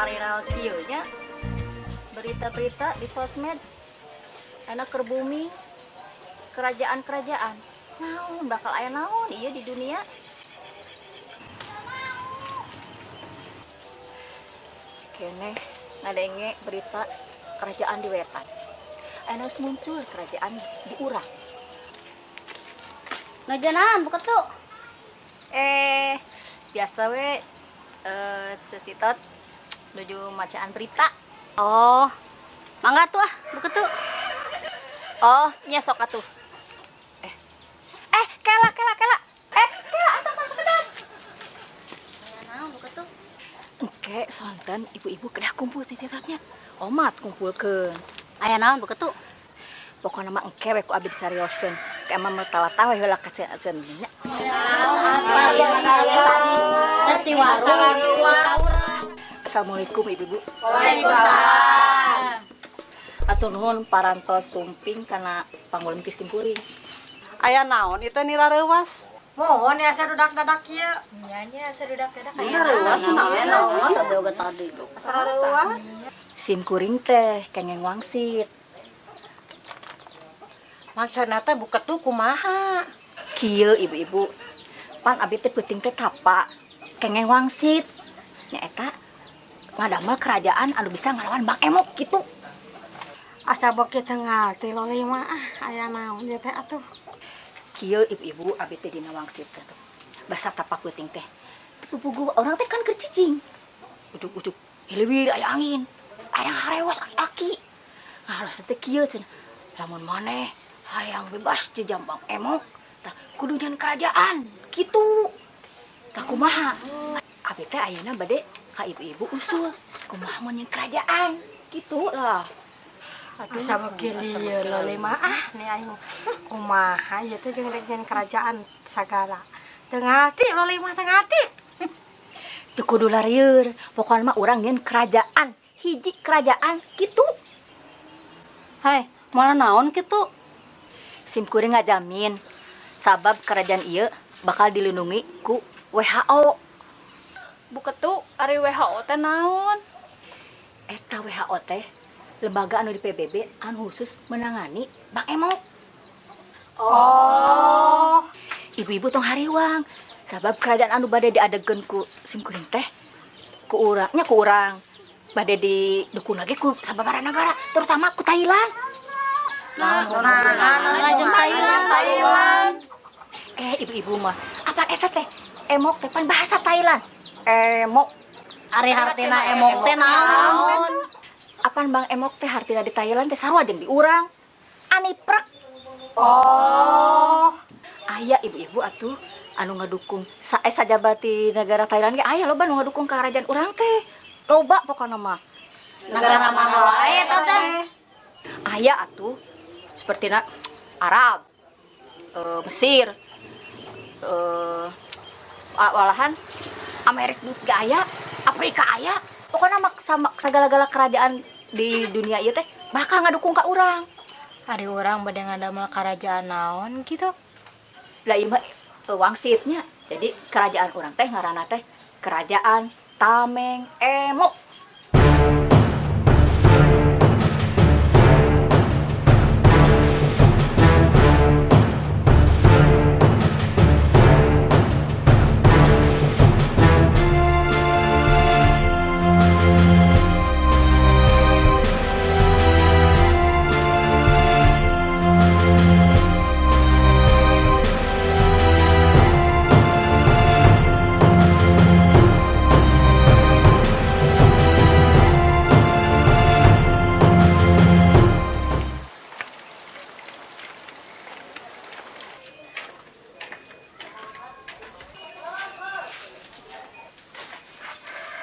Viral kieu nya berita-berita di sosmed anak keur booming kerajaan-kerajaan naon bakal aya naon iya di dunia. Cikene ngadenge berita kerajaan di wetan, aya geus muncul kerajaan di urang. Nuju naon, Bu Ketu? Eh, biasa we, cecitot nuju macaan berita. Oh, mangga tuh ah, Bu Ketu. Oh, nya sok atuh. Eh. Eh, kela kela kela. Eh, kela antosan sekedap. Aya naon, Bu Ketu? Engke sonten ibu-ibu kedah kumpul cicitotnya. Omat kumpulkeun. Aya naon, Bu Ketu? Pokokna mah engke we ku abi disarioskeun. Ke emang mah tawa-tawa heula ka nya. Terus di warung. Assalamualaikum, ibu-ibu. Waalaikumsalam. Atur nuhun parantos sumping kana pangulem ti simkuring. Aya naon itu nira reuwas? Mohon ya saya dudak-dadak kieu. Nya sadudak-dadak. Reuwas naon? Sampai oge tadi. Asa reuwas. Simkuring teh kengeng wangsit. Maksudna teh Bu Ketu kumaha? Kieu, ibu-ibu. Pan abi teh peuting teh tapa kengeng wangsit. Nya eta ngadamel kerajaan anu bisa ngalawan Bang Emok gitu. Asa beuki teu ngarti loli mah ah, aya naon ieu teh atuh. Kieu, ibu-ibu, abi teh dina wangsit teh. Basa tapa peuting teh. Pupugu orang teh kan keur cicing. Ujuk-ujuk hilewir aya angin. Aya harewos aki-aki. Ngaros teh kieu cenah. Lamun maneh hayang bebas ti jambang emok, tah kudu nyieun kerajaan gitu. Tah kumaha? Abi teh ayeuna bade ka ibu-ibu usul kumaha mun nyieun kerajaan gitu lah. Asa beuki lieur loli mah ah, ni aing kumaha ieu teh jeung rek nyieun kerajaan sagala. Teu ngarti loli mah, teu ngarti. Teu kudu larieur, pokokna mah urang nyieun kerajaan, hiji kerajaan gitu. Hai, malah naon kitu? Sim kuring ngajamin sabab kerajaan ieu bakal dilindungi ku WHO. Bu Ketu, ari WHO teh naon? Eta WHO teh lembaga anu di PBB anu khusus menangani Bang Emok. Oh. Ibu-ibu tong hariwang, sabab kerajaan anu bade diadegkeun ku sim kuring teh ku urang nya, ku urang bade didukung lagi ku sababaraha negara, terutama ku Thailand. Nah, jeung Thailand. Thailand. Eh, ibu-ibu mah apa eta teh emok teh pan bahasa Thailand emok. Ari hartina emok teh naon? Apan Bang Emok teh hartina di Thailand teh sarua jeung di urang aniprek. Oh. Aya ibu-ibu atuh anu ngadukung sajaba ti negara Thailand ge aya loba nu ngadukung kerajaan urang teh, loba pokona mah. Negara mana wae eta teh? Aya atuh seperti Arab, Mesir, walahan Amerika ge aya, Afrika aya. Pokoknya mah sama segala-gala kerajaan di dunia ieu teh bakal ngadukung ka urang. Ari urang bade ngadamel kerajaan naon gitu? Lah, ieu mah wangsitnya. Jadi kerajaan urang teh ngaranna teh Kerajaan Tameng Emok.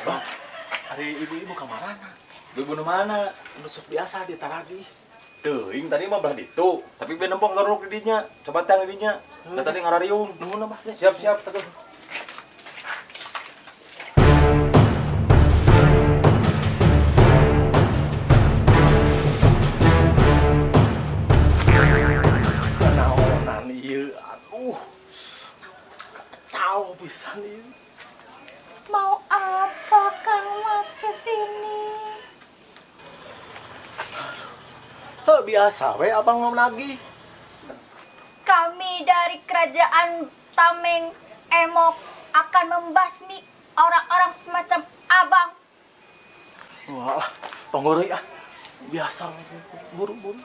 Bang, ari ibu-ibu kamarana? Ibu nu mana? Anu sok biasa di taradi. Teuing, tadi mah belah ditu, tapi ben nempok ngaruruk di dinya. Coba tang di dinya. Da tadi ngarariung. Nuhun, Abah. Siap, siap atuh. Naonan ieu, aduh. Kacau pisan ieu. Mau apa Kang Mas kesini? Heuh, biasa we abang mau nagih. Kami dari kerajaan Tameng Emok akan membasmi orang-orang semacam abang. Wah, tong heureuy ah. Biasa we, buru-buru.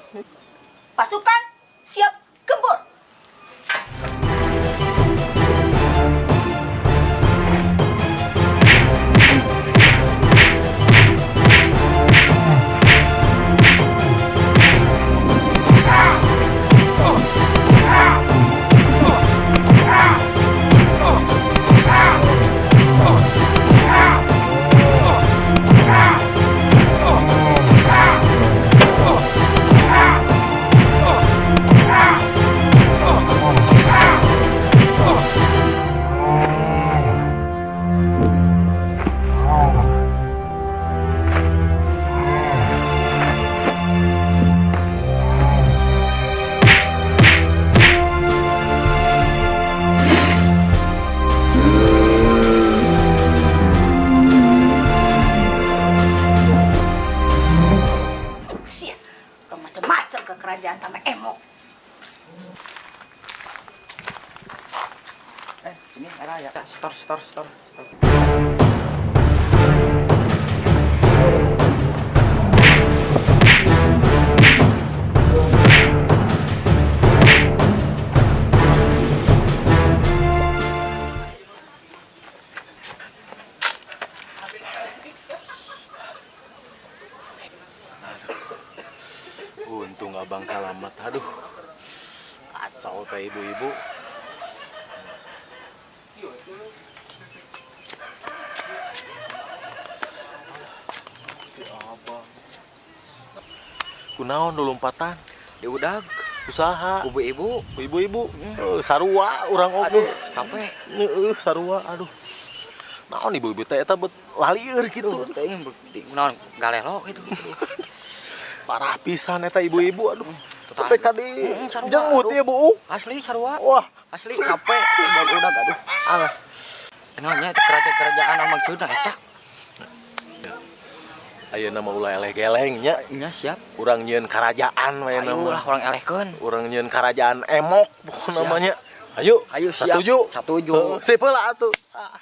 Pasukan siap gempur. Sia, macam-macam ke kerajaan Tameng Emok. Ini era ya. Store, store, store, store. Untung abang selamat. Aduh. Kacau teh ibu-ibu. Si abang. Kunaon nu lompatan? Diudag, Usaha. ibu-ibu. Ibu-ibu. Sarua urang oge. Aduh, capek. Heeh, sarua aduh. Naon ibu-ibu teh eta bet lalieur gitu. Duh, teh di naon galelo gitu. Parah pisan eta ibu-ibu aduh. Total. Sampai ka di Sarua, jenggut aduh. ya bu. Asli sarua. Wah, Asli capek buat udag aduh. alah. Naonnya itu kerajaan-kerajaan anu maksudna eta. Ayeuna mah ulah eleh geleng nya. Nya siap. Urang nyieun karajaan we Ayo nama. lah urang elehkeun. Urang nyieun karajaan emok pokokna Siap. namanya. Ayo, Ayo siap. Satuju. Satuju. Heeh, sip heula atuh. Ah.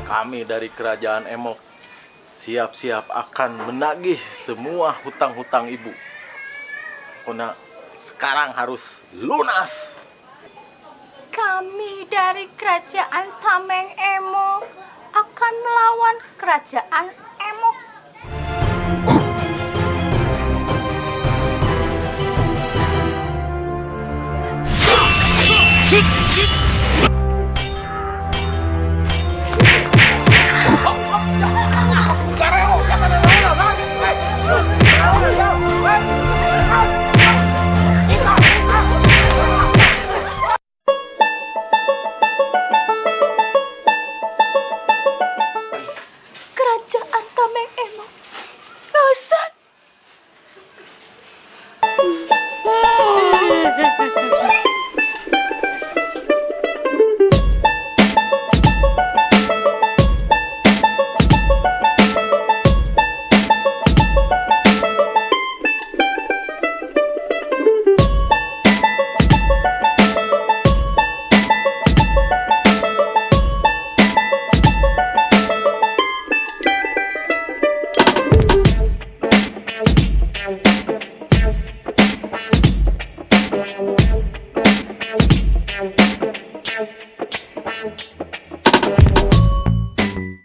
Kami dari kerajaan Emok siap-siap akan menagih semua hutang-hutang ibu. Pokoknya sekarang harus lunas. Kami dari kerajaan Tameng Emok akan melawan kerajaan Emok. Kerajaan Thank